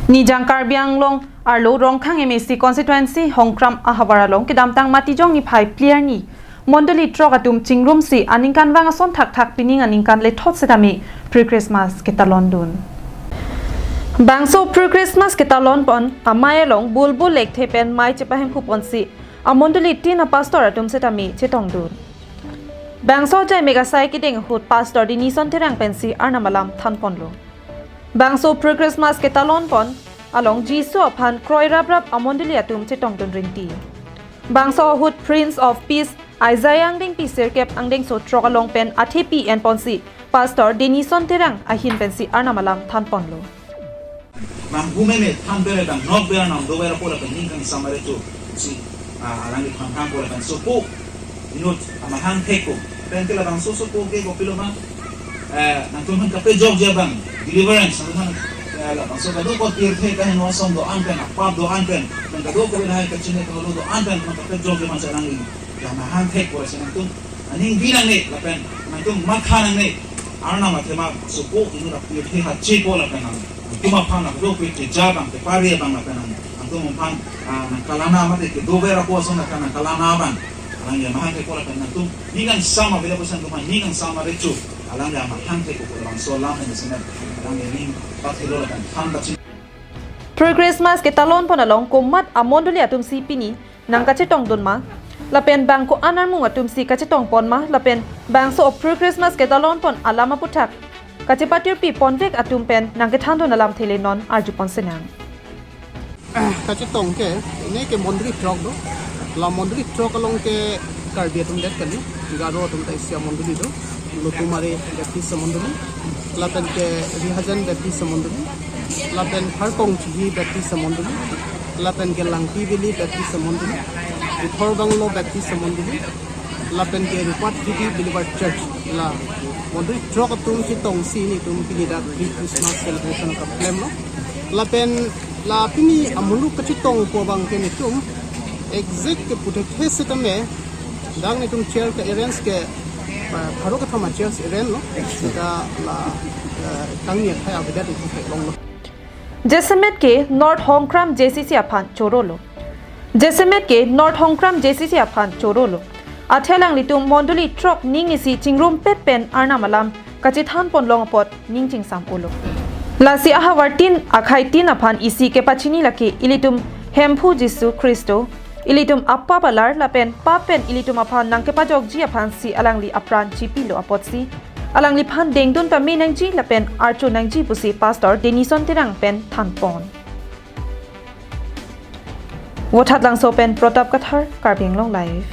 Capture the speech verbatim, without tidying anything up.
Nijang Karbi Anglong arlo Rongkhang M A C constituency Hongkram ahavar along kedamtang Matijong niphai phli arni mondoli throk atum chingrumsi aningkanvang ason thakthak pining aningkan lethot setame pre-Christmas ketalondun. Bangso pre-Christmas ketalonpon amei along bulbul lekthe pen mei chepahemphuponsi amondoli tin apastor atum setame chetongdun. Bangso ajaimek asai kedeng ahut Pastor Denison Terang pensi Arnam alam thanponlo. Bangso pre-Christmas ketalonpon along Jisu aphan kroiraprap amondoli atum chetongdun rinti. Bangso ahut Prince of Peace Isaiah angdengpi sirkep angdengso throk along pen athepi enponsi Pastor Denison Terang ahin pensi Arnam alam thanponlo. Nang hume me than bere dang nok bere nam do bere pola pen ning kang samare tu si, ah, alangli than thang pola pen sopo inut amahang thek ko pen ke labangso sopo ke kopilo ma, eh, nangtum aphan kapejokji abang deliverance nangtum aphan, eh, labangso kadokave tirthe kaheno ason do-an pen apap do-an pen pen kadokave lahai kachini kaholo do-an pen nangtum kapejokji abang si alangli amahang thek pola si nangtum aning bi nangne lapen nangtum matha nangne, Arnam athema sopo inut atirthe hache ko lapen nang nangtum aphan nang do kwe keja abang kepari abang lapen nang nangtum aphan, ah, nangkalana mate kedo bera ko ason nangkan nangkalana abang alangli amahang thek ko lapen nangtum ning kang sama bela ko si nangtum aphan ning kang sama recho alangli amahang thek ko labangso alam pen semet alangli ning pathelo lapen than kachin. Pre-Christmas ketalonpon along komat amondoli atumsi pini nangkachetongdun ma lapen bang ko-an armung atumsi kachetongpon ma lapen bangso pre-Christmas ketalonpon alam aputhak kachepatirpi ponvek atum pen nangkethandun alamthe le non arjupon senang. Kachetong ke, ne ke mondoli throk do. La mondoli throk along ke Karbi atum det kali, Garo atum ta isi amondoli do. Lotumari Baptist amondoli, lapen ke Rihajan Baptist amondoli, lapen Pharkong Chihi Baptist amondoli, lapen ke Langpi Valley Baptist amondoli, Ithor Banglo Baptist amondoli, lapen ke Rupat Hidi Believer Church, la mondoli throk atum chetongsi netum pini dak pre-Christmas celebration kaplemlo. Lapen la pini amuluk kachetongpo abang ke netum exact ke puthek the setame dak netum chair ke arrange ke, ah, pharo kethom a chairs arrange lo. Sita la, eh, kangni akhai avedet netum theklonglo. Jasemet ke North Hongkram J C C aphan chorolo. Jasemet ke North Hongkram J C C aphan chorolo. Athe alanglitum mondoli throk ning isi chingrumpet pen Arnam alam kachethanponlong apot ning chingsam-olo. Lasi ahavar tin akhai tin aphan isi kepachini lake ilitum Hemphu Jisu Khristo, ilitum apap alar lapen pap pen ilitum aphan nangkepajokji aphansi alangli apran chipilo apotsi alangliphan dengdun pame nangji lapen archo nangji pusi Pastor Denison Terang pen thanpon. Vothatlangso pen Pratap Kathar, Karbi Anglong Live.